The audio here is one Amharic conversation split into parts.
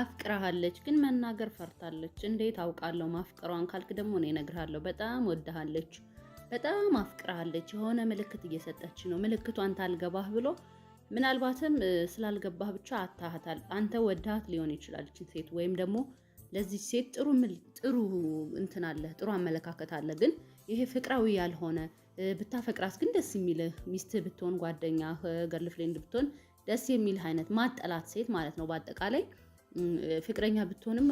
አፍቅራሃለች ግን መናገር ፈርታለች። እንዴት አውቃለሁ ማፍቀሯን ካልክ ደግሞ እኔ እነግርሃለሁ። በጣም ወድሃለች፣ በጣም አፍቅራሃለች። የሆነ ምልክት እየሰጠች ነው። ምልክቱ አንተ አልገባህ ብሎ ምናልባትም ስላልገባህ ብቻ አታሃታል። አንተ ወድሃት ሊሆን ይችላል ይችን ሴት፣ ወይም ደግሞ ለዚህ ሴት ጥሩ ጥሩ እንትን አለ፣ ጥሩ አመለካከት አለ። ግን ይሄ ፍቅራዊ ያልሆነ ብታፈቅራት ግን ደስ የሚልህ ሚስትህ ብትሆን፣ ጓደኛ girlfriend ብትሆን ደስ የሚልህ አይነት ማጠላት ሴት ማለት ነው። በአጠቃላይ ፍቅረኛ ብትሆንም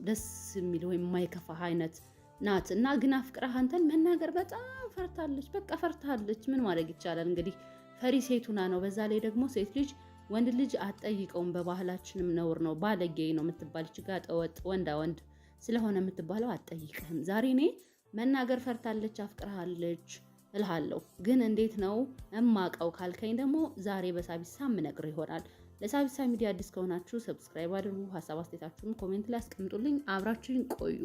ደስ የሚል ወይም የማይከፋህ አይነት ናት እና ግን አፍቅራህ አንተን መናገር በጣም ፈርታለች። በቃ ፈርታለች። ምን ማድረግ ይቻላል እንግዲህ ፈሪ ሴቱና ነው። በዛ ላይ ደግሞ ሴት ልጅ ወንድ ልጅ አትጠይቀውም። በባህላችንም ነውር ነው። ባለጌ ነው የምትባል ጋጠወጥ ወንዳ ወንድ ስለሆነ የምትባለው አትጠይቅህም። ዛሬ እኔ መናገር ፈርታለች፣ አፍቅርሃለች እልሃለሁ። ግን እንዴት ነው እማቀው ካልከኝ ደግሞ ዛሬ በሳቢሳ ምነግር ይሆናል። ለሳቢሳ ሚዲያ አዲስ ከሆናችሁ subscribe አድርጉ። ሀሳብ አስተያየታችሁን comment ላይ አስቀምጡልኝ። አብራችሁኝ ቆዩ።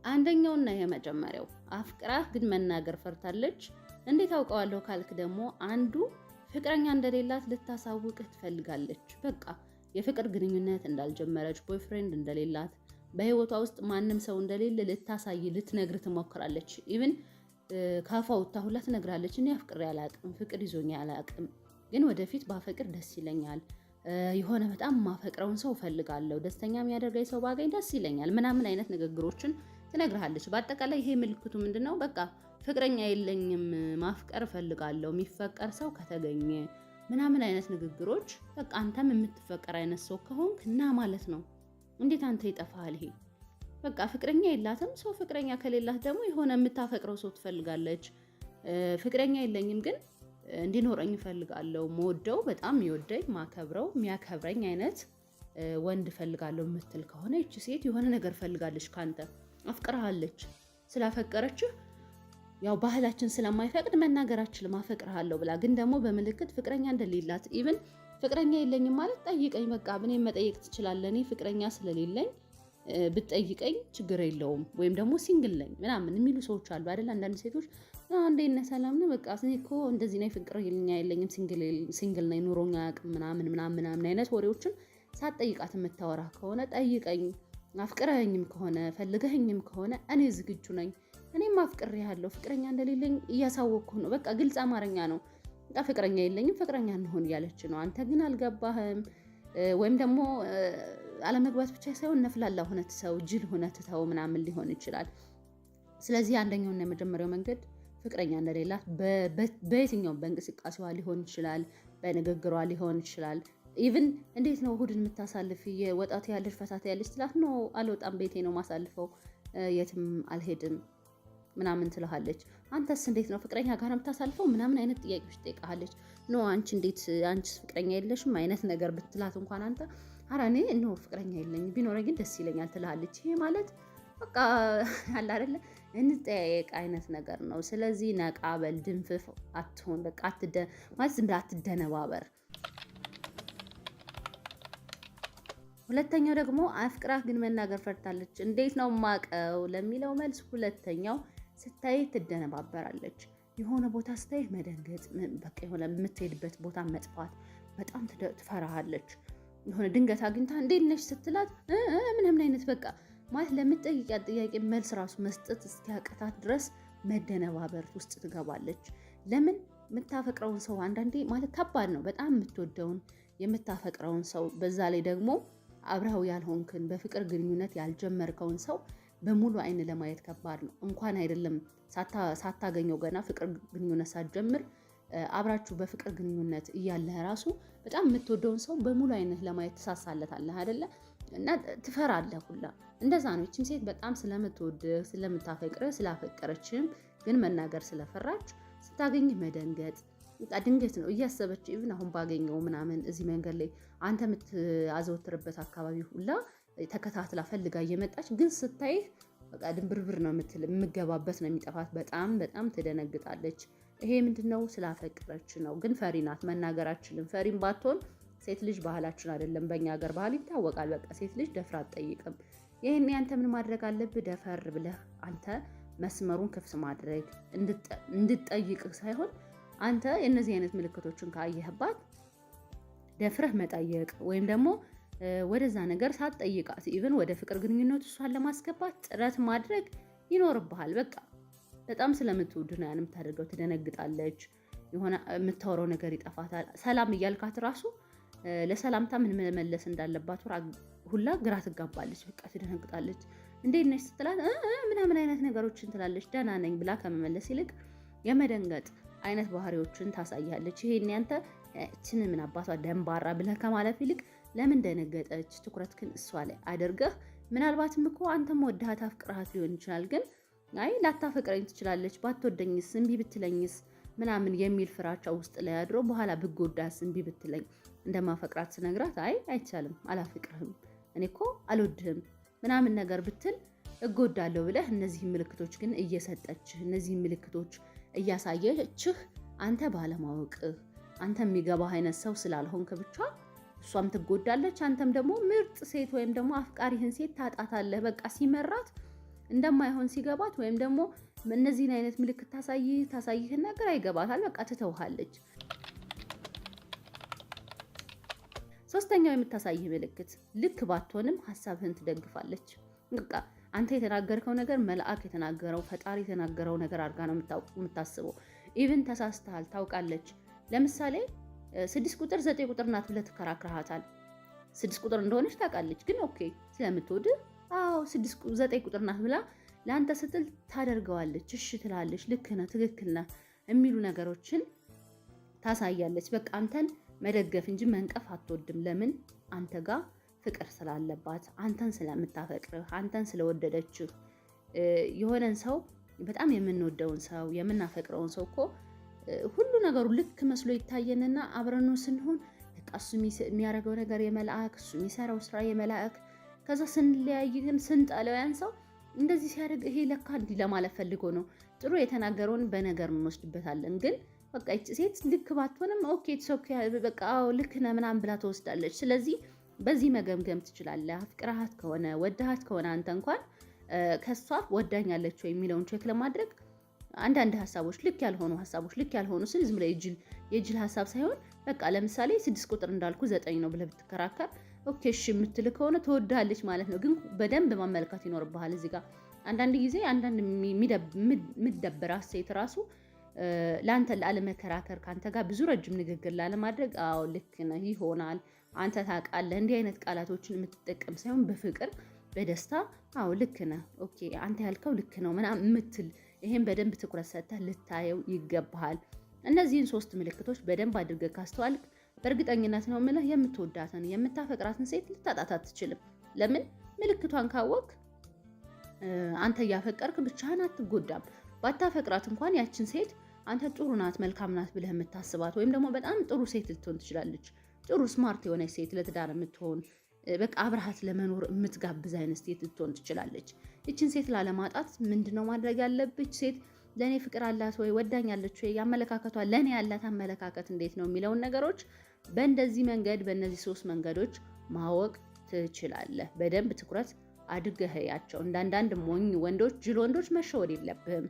አንደኛውና የመጀመሪያው አፍቅራህ ግን መናገር ፈርታለች። እንዴት አውቀዋለሁ ካልክ ደግሞ አንዱ ፍቅረኛ እንደሌላት ልታሳውቅህ ትፈልጋለች። በቃ የፍቅር ግንኙነት እንዳልጀመረች፣ boyfriend እንደሌላት፣ በህይወቷ ውስጥ ማንም ሰው እንደሌለ ልታሳይ ልትነግር ትሞክራለች። Even ካፏ ወጥታ ሁላ ትነግራለች። እኔ አፍቅሬ አላቅም፣ ፍቅር ይዞኝ አላቅም፣ ግን ወደፊት ባፈቅር ደስ ይለኛል፣ የሆነ በጣም ማፈቅረውን ሰው እፈልጋለሁ፣ ደስተኛ የሚያደርገኝ ሰው ባገኝ ደስ ይለኛል ምናምን አይነት ንግግሮችን ትነግርሃለች። በአጠቃላይ ይሄ ምልክቱ ምንድን ነው? በቃ ፍቅረኛ የለኝም፣ ማፍቀር እፈልጋለሁ፣ የሚፈቀር ሰው ከተገኘ ምናምን አይነት ንግግሮች። በቃ አንተም የምትፈቀር አይነት ሰው ከሆንክ እና ማለት ነው። እንዴት አንተ ይጠፋሃል ይሄ? በቃ ፍቅረኛ የላትም። ሰው ፍቅረኛ ከሌላት ደግሞ የሆነ የምታፈቅረው ሰው ትፈልጋለች። ፍቅረኛ የለኝም ግን እንዲኖረኝ እፈልጋለሁ፣ መወደው በጣም የሚወደኝ ማከብረው የሚያከብረኝ አይነት ወንድ እፈልጋለሁ የምትል ከሆነ ይቺ ሴት የሆነ ነገር ፈልጋለች ካንተ፣ አፍቅርሃለች። ስላፈቀረችህ ያው ባህላችን ስለማይፈቅድ መናገር አትችልም አፈቅርሃለሁ ብላ፣ ግን ደግሞ በምልክት ፍቅረኛ እንደሌላት፣ even ፍቅረኛ የለኝም ማለት ጠይቀኝ፣ በቃ እኔን መጠየቅ ትችላለህ፣ እኔ ፍቅረኛ ስለሌለኝ ብትጠይቀኝ ችግር የለውም፣ ወይም ደግሞ single ነኝ ምናምን የሚሉ ሰዎች አሉ አይደል? አንዳንድ ሴቶች እንዴት ነህ ሰላም ነው፣ በቃ እኔ እኮ እንደዚህ ነኝ፣ ፍቅረኛ የለኝም፣ single ነኝ፣ ኑሮኝ አያውቅም ምናምን ምናምን ምናምን አይነት ወሬዎችን ሳትጠይቃት የምታወራ ከሆነ ጠይቀኝ፣ አፍቅረኸኝም ከሆነ ፈልገኸኝም ከሆነ እኔ ዝግጁ ነኝ፣ እኔም አፍቅሬሃለሁ፣ ፍቅረኛ እንደሌለኝ እያሳወቅኩህ ነው። በቃ ግልጽ አማርኛ ነው። በቃ ፍቅረኛ የለኝም፣ ፍቅረኛ እንሆን እያለች ነው። አንተ ግን አልገባህም። ወይም ደግሞ አለመግባት ብቻ ሳይሆን ነፍላላ ሆነ ትተው፣ ጅል ሆነ ትተው ምናምን ሊሆን ይችላል። ስለዚህ አንደኛውና የመጀመሪያው መንገድ ፍቅረኛ እንደሌላት በየትኛውም በእንቅስቃሴዋ ሊሆን ይችላል፣ በንግግሯ ሊሆን ይችላል። Even እንዴት ነው እሁድን የምታሳልፍ ወጣት ያለሽ ፈታት ያለሽ ትላት፣ no አልወጣም፣ ቤቴ ነው ማሳልፈው፣ የትም አልሄድም ምናምን ትልሃለች። አንተስ እንዴት ነው ፍቅረኛ ጋር የምታሳልፈው ምናምን አይነት ጥያቄዎች ትጠይቅሃለች። No አንቺ እንዴት አንቺስ ፍቅረኛ የለሽም አይነት ነገር ብትላት እንኳን አንተ ኧረ እኔ no ፍቅረኛ የለኝም ቢኖረኝ ግን ደስ ይለኛል ትልሃለች። ይሄ ማለት በቃ አለ አይደለ እንጠያየቅ አይነት ነገር ነው። ስለዚህ ነቃ በል፣ ድንፍፍ አትሆን፣ በቃ ማለት ዝም ብለህ አትደነባበር። ሁለተኛው ደግሞ አፍቅራህ ግን መናገር ፈርታለች። እንዴት ነው ማቀው ለሚለው መልስ ሁለተኛው ስታይ ትደነባበራለች። የሆነ ቦታ ስታይ መደንገጥ፣ በቃ የሆነ የምትሄድበት ቦታ መጥፋት፣ በጣም ትፈራሃለች። የሆነ ድንገት አግኝታ እንዴት ነሽ ስትላት ምናምን አይነት በቃ ማለት ለምትጠይቂያት ጥያቄ መልስ ራሱ መስጠት እስኪያቅታት ድረስ መደነባበር ውስጥ ትገባለች። ለምን የምታፈቅረውን ሰው አንዳንዴ ማለት ከባድ ነው። በጣም የምትወደውን የምታፈቅረውን ሰው በዛ ላይ ደግሞ አብረኸው ያልሆንክን በፍቅር ግንኙነት ያልጀመርከውን ሰው በሙሉ አይን ለማየት ከባድ ነው። እንኳን አይደለም ሳታገኘው ገና ፍቅር ግንኙነት ሳትጀምር አብራችሁ በፍቅር ግንኙነት እያለህ ራሱ በጣም የምትወደውን ሰው በሙሉ አይነት ለማየት ትሳሳለታለህ አይደለ? እና ትፈራለህ ሁላ። እንደዛ ነው። ይችም ሴት በጣም ስለምትወድህ ስለምታፈቅርህ፣ ስላፈቀረችም ግን መናገር ስለፈራች ስታገኝህ መደንገጥ፣ ድንገት ነው እያሰበች፣ even አሁን ባገኘው ምናምን እዚህ መንገድ ላይ አንተ የምታዘወትርበት አካባቢ ሁላ ተከታትላ ፈልጋ እየመጣች ግን ስታይህ በቃ ድንብርብር ነው የምትል፣ የምገባበት ነው የሚጠፋት። በጣም በጣም ትደነግጣለች። ይሄ ምንድነው? ስላፈቀረች ነው። ግን ፈሪ ናት፣ መናገር አትችልም። ፈሪም ባትሆን ሴት ልጅ ባህላችን አይደለም፣ በእኛ ሀገር ባህል ይታወቃል። በቃ ሴት ልጅ ደፍራ አትጠይቅም። ይሄን አንተ ምን ማድረግ አለብህ? ደፈር ብለህ አንተ መስመሩን ክፍት ማድረግ፣ እንድትጠይቅህ ሳይሆን አንተ የእነዚህ አይነት ምልክቶችን ካየህባት ደፍረህ መጠየቅ ወይም ደግሞ ወደዛ ነገር ሳትጠይቃት even ወደ ፍቅር ግንኙነቱ እሷን ለማስገባት ጥረት ማድረግ ይኖርብሃል። በቃ በጣም ስለምትወድ ነው ያን የምታደርገው። ትደነግጣለች፣ የሆነ የምታወራው ነገር ይጠፋታል። ሰላም እያልካት ራሱ ለሰላምታ ምን መመለስ እንዳለባት ሁላ ግራ ትጋባለች። በቃ ትደነግጣለች። እንዴት ነሽ ስትላት ምናምን አይነት ነገሮችን ትላለች። ደህና ነኝ ብላ ከመመለስ ይልቅ የመደንገጥ አይነት ባህሪዎችን ታሳያለች። ይሄን ያንተ እችን ምን አባቷ ደንባራ ብለህ ከማለፍ ይልቅ ለምን ደነገጠች፣ ትኩረትህን እሷ ላይ አድርገህ ምናልባትም እኮ አንተም ወድሃት አፍቅረሃት ሊሆን ይችላል። ግን አይ ላታፈቅረኝ ትችላለች፣ ባትወደኝስ፣ እምቢ ብትለኝስ ምናምን የሚል ፍራቻ ውስጥ ላይ አድሮ በኋላ ብጎዳስ፣ እምቢ ብትለኝ እንደማፈቅራት ስነግራት አይ አይቻልም፣ አላፈቅርህም፣ እኔ እኮ አልወድህም ምናምን ነገር ብትል እጎዳለሁ ብለህ እነዚህ ምልክቶች ግን እየሰጠችህ፣ እነዚህ ምልክቶች እያሳየችህ አንተ ባለማወቅህ፣ አንተ የሚገባህ አይነት ሰው ስላልሆንክ ብቻ እሷም ትጎዳለች። አንተም ደግሞ ምርጥ ሴት ወይም ደግሞ አፍቃሪህን ሴት ታጣታለህ። በቃ ሲመራት እንደማይሆን ሲገባት ወይም ደግሞ እነዚህን አይነት ምልክት ታሳይህ ታሳይህና ግራ ይገባታል። በቃ ትተውሃለች። ሶስተኛው የምታሳይህ ምልክት ልክ ባትሆንም ሀሳብህን ትደግፋለች። በቃ አንተ የተናገርከው ነገር መልአክ የተናገረው፣ ፈጣሪ የተናገረው ነገር አድርጋ ነው የምታስበው። Even ተሳስተሃል ታውቃለች። ለምሳሌ 6 ቁጥር 9 ቁጥር ናት ብለህ ትከራክርሃታል። 6 ቁጥር እንደሆነች ታውቃለች። ግን okay ስለምትወድህ አዎ 9 ቁጥር ናት ብላ ለአንተ ስትል ታደርገዋለች። እሺ ትላለች። ልክ ነህ፣ ትክክል ነህ የሚሉ ነገሮችን ታሳያለች። በቃ አንተን መደገፍ እንጂ መንቀፍ አትወድም። ለምን? አንተ ጋር ፍቅር ስላለባት፣ አንተን ስለምታፈቅርህ፣ አንተን ስለወደደችህ። የሆነን ሰው፣ በጣም የምንወደውን ሰው፣ የምናፈቅረውን ሰው እኮ ሁሉ ነገሩ ልክ መስሎ ይታየንና አብረን ስንሆን በቃ እሱ የሚያደርገው ነገር የመላእክ፣ እሱ የሚሰራው ስራ የመላእክ፣ ከዛ ስንለያይ ግን ስንጠለው ያን ሰው እንደዚህ ሲያደርግ ይሄ ለካ እንዲህ ለማለት ፈልጎ ነው። ጥሩ የተናገረውን በነገር እንወስድበታለን። ግን በቃ ይቺ ሴት ልክ ባትሆንም okay በቃ ልክ ነህ ምናምን ብላ ትወስዳለች። ስለዚህ በዚህ መገምገም ትችላለህ። አፍቅረሃት ከሆነ፣ ወደሃት ከሆነ፣ አንተ እንኳን ከሷ ወዳኛለች ወይ የሚለውን check ለማድረግ አንዳንድ ሀሳቦች፣ ልክ ያልሆኑ ሀሳቦች፣ ልክ ያልሆኑ ስል ዝም ብለህ የጅል ሀሳብ ሳይሆን በቃ ለምሳሌ 6 ቁጥር እንዳልኩ 9 ነው ብለህ ብትከራከር okay እሺ የምትል ከሆነ ትወድሃለች ማለት ነው። ግን በደንብ ማመልከት ይኖርብሃል። እዚህ ጋር አንዳንድ ጊዜ አንዳንድ የምትደብራት ሴት ራሱ ለአንተ ላለመከራከር፣ ከአንተ ጋር ብዙ ረጅም ንግግር ላለማድረግ አዎ ልክ ነህ ይሆናል፣ አንተ ታውቃለህ፣ እንዲህ አይነት ቃላቶችን የምትጠቀም ሳይሆን በፍቅር በደስታ አዎ ልክ ነህ፣ okay አንተ ያልከው ልክ ነው ምናምን የምትል፣ ይሄን በደንብ ትኩረት ሰጥተህ ልታየው ይገባሃል። እነዚህን ሶስት ምልክቶች በደንብ አድርገህ ካስተዋልክ በእርግጠኝነት ነው የምልህ የምትወዳትን የምታፈቅራትን ሴት ልታጣት አትችልም። ለምን? ምልክቷን ካወቅክ አንተ እያፈቀርክ ብቻህን አትጎዳም። ባታፈቅራት እንኳን ያችን ሴት አንተ ጥሩ ናት፣ መልካም ናት ብለህ የምታስባት ወይም ደግሞ በጣም ጥሩ ሴት ልትሆን ትችላለች። ጥሩ smart የሆነች ሴት፣ ለትዳር የምትሆን፣ በቃ አብረሃት ለመኖር የምትጋብዝ አይነት ሴት ልትሆን ትችላለች። ይችን ሴት ላለማጣት ምንድነው ማድረግ ያለብች? ሴት ለእኔ ፍቅር አላት ወይ፣ ወዳኛለች ወይ፣ አመለካከቷ ለእኔ ያላት አመለካከት እንዴት ነው የሚለውን ነገሮች በእንደዚህ መንገድ፣ በእነዚህ ሶስት መንገዶች ማወቅ ትችላለህ። በደንብ ትኩረት አድርገህ እያቸው። እንደ አንዳንድ ሞኝ ወንዶች፣ ጅል ወንዶች መሸወድ የለብህም።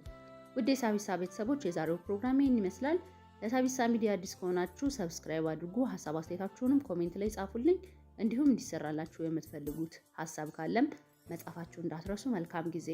ውድ የሳቢሳ ቤተሰቦች፣ የዛሬው ፕሮግራም ይህን ይመስላል። ለሳቢሳ ሚዲያ አዲስ ከሆናችሁ subscribe አድርጉ። ሀሳብ አስተያየታችሁንም comment ላይ ጻፉልኝ። እንዲሁም እንዲሰራላችሁ የምትፈልጉት ሀሳብ ካለም መጻፋችሁ እንዳትረሱ። መልካም ጊዜ።